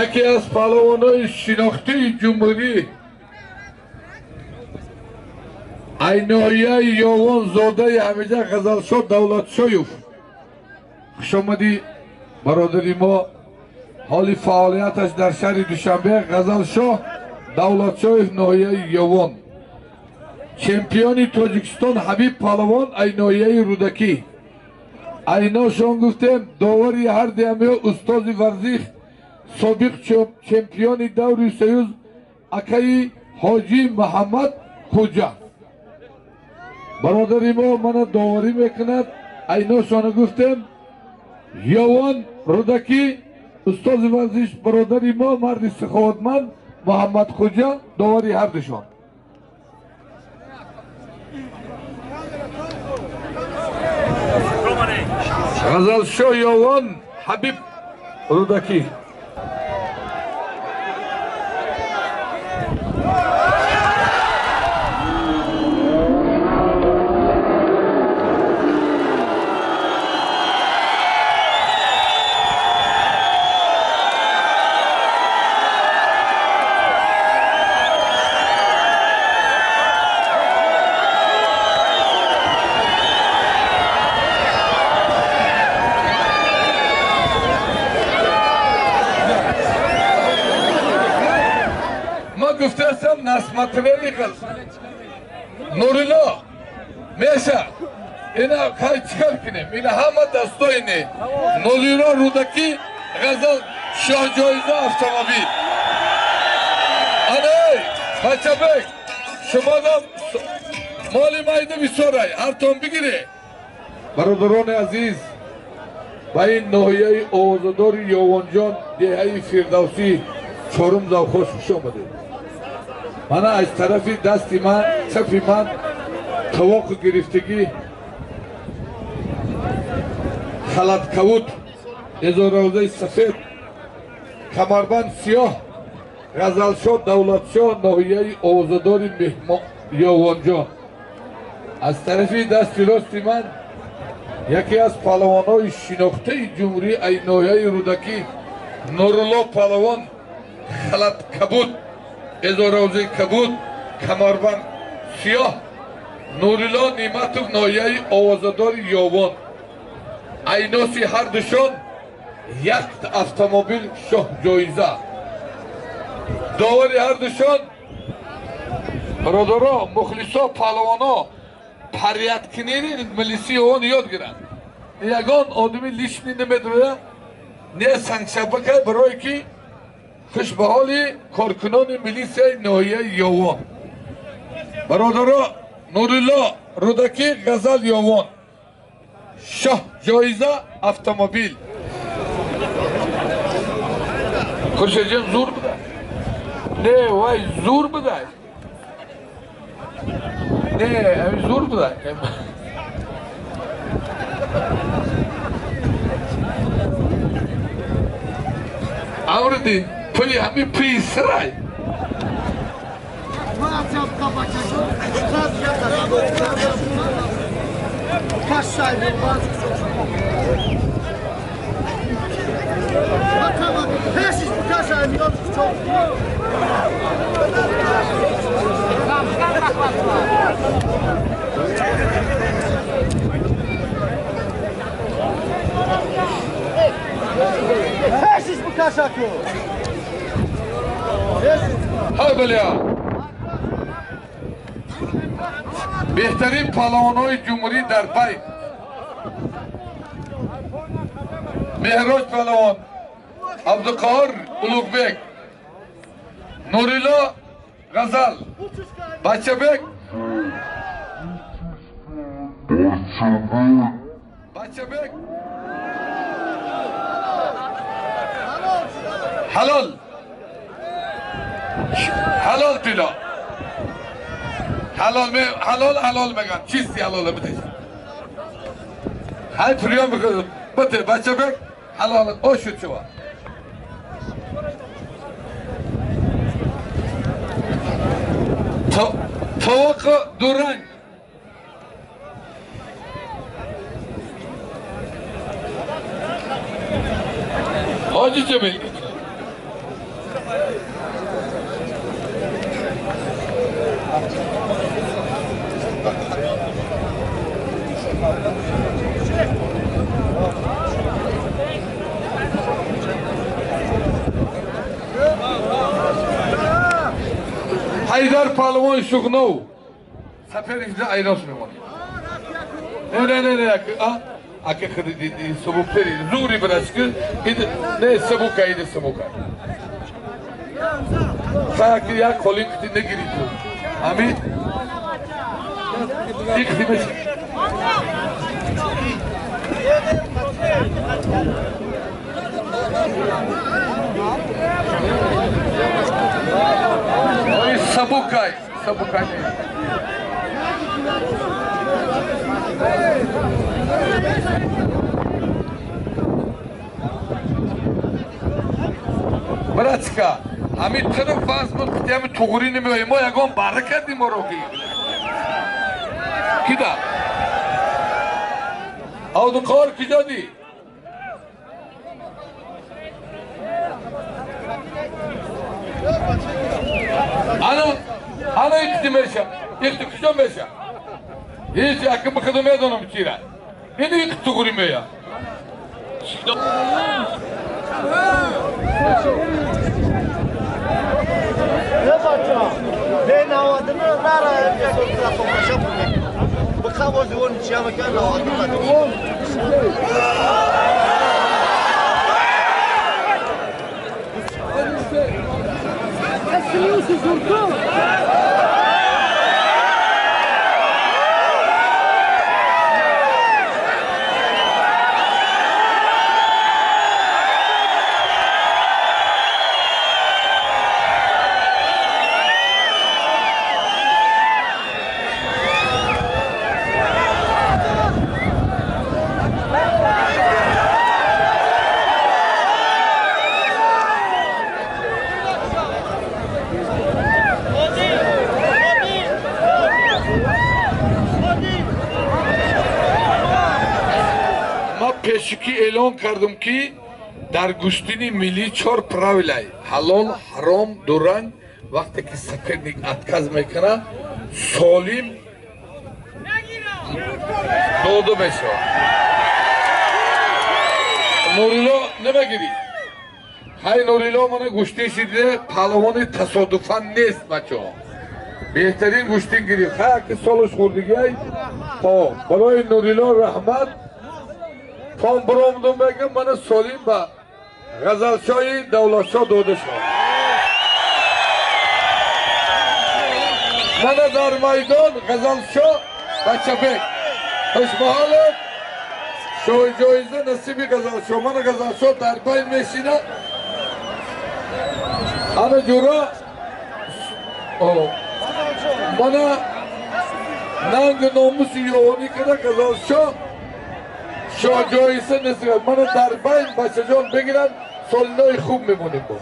Яке аз паҳлавонои шинохтии ҷумҳурӣ, ай ноҳияи Ёвон, зодаи ҳамиҷа, Ғазалшоҳ Давлатшоев. Хушомадӣ, бародари мо. Ҳоли фаъолияташ дар шаҳри Душанбе. Ғазалшоҳ Давлатшоев, ноҳияи Ёвон. Чемпиони Тоҷикистон Ҳабиб паҳлавон, ай ноҳияи Рӯдакӣ. Айношон гуфтем, довари ҳар диамё устози варзиш, собиқ чемпиони даври союз, акаи Ҳоҷӣ Муҳаммад Хуҷа. Бародари мо мана доварӣ мекунад. Айношона гуфтем, Ёвон, Рӯдакӣ, устози варзиш бародари мо, марди сиховатманд Муҳаммад Хуҷа, довари ҳардушон. Ғазалшоҳ Ёвон, Ҳабиб Рӯдакӣ. Гуфтаастам, насмотрели Нурилло меша, ина хай чикар кунем, ина ҳама дастоини Нурилло Рӯдакӣ, Ғазал, шоҳҷоиза автомобил. Ана, эй бачабек, шумодам моли майда бисёрай, ҳартон бигире. Бародарони азиз, ба ин ноҳияи овозадори Ёвонҷон, деҳаи Фирдавсӣ, чорум завхоз хуш омадед. Мана аз тарафи дасти ман, чапи ман, тавоқу гирифтагӣ, халаткавут, эзоравзаи сафед, камарбанд сиёҳ, Ғазалшоҳ Давлатшоҳ, ноҳияи овозадори Ёвонҷон. Аз тарафи дасти рости ман яке аз паҳлавонҳои шинохтаи ҷумҳурӣ, ай ноҳияи Рӯдакӣ, Нурулло паҳлавон, халаткабут, эзоравзаи кабуд, камарбанд сиёҳ, Нурилло Неъматов, ноҳияи овозадори Ёвон. Айноси ҳардушон як автомобил шоҳҷоиза. Довари ҳардушон бародаро, мухлисо, паҳлавоно, парядкунини милиси Ёвон ёд гиранд. Ягон одами лишний намедроя, не сангшабака, барое ки хушбаҳоли коркунони милисияи ноҳияи Ёвон. Бародаро, Нурилло Рӯдакӣ, Ғазал Ёвон, шоҳ ҷоиза автомобил. Хуршедҷон, зур буда? Не, вай зур буда? Не, ами зур буда. Амридин пули ҳами писрай. Ҳа, беҳтарин паҳлавонҳои ҷумҳурӣ дар байт: Меҳроҷ паҳлавон, Абдуқоҳир Улуғбек, Нурилло, Ғазал, Бачабек, Бачабек, ҳалол, ҳалол, тило ҳалол, ҳалол, ҳалол меган, чисти ҳалол бите. Ҳай приём бите, бачабек, ҳалол ошуд шава. Товоқи дуранг. Ҳоҷи Ҷамил. Ҳайдар паҳлавони Шуғнов саперишда айрос мемонад. Не, не, не, не, ака хиди сабуктари зури брашки, не сабука, иди сабука. Хаки як қолин қити нагири ту. Ами иқти меша. Ой, сабукай, сабукай. Братска, ами тинук вазн буд, ами туғрӣ намеоем, мо ягон бара кардем моро ки. Кида? Авдуқор киҷо ди? Ана, ана иқти меша, иқти киҷо меша? Ҳеҷ аки бихудо медонам чира. Ин иқти туғрӣ мея. Пешикӣ эълон кардам, ки дар гӯштини миллӣ чор правилай: ҳалол, ҳаром, дуранг. Вақте ки соперник отказ мекунад, солим дода мешавад. Нурилло намегирӣ? Ҳай Нурилло мана гӯштин шида, паҳлавони тасодуфан нест, бачаҳо. Беҳтарин гӯштин гирифт. Ҳай аки солаш хӯрдигиай. Барои Нурилло раҳмат. Том биромдум мегам, мана солим ба Ғазалшоҳи Давлатшоҳ дода шуд. Мана дар майдон Ғазалшоҳ Бачабек Хушмаҳолов шоҳҷоиза насиби Ғазалшоҳ. Мана Ғазалшоҳ дар байн мешинад. Ана ҷура мана нанги номуси ёвонӣ када Ғазалшоҳ шоҳҷоиза насиб. Мана дар байн бачаҷон бигиранд, солинои хуб мемонем бо.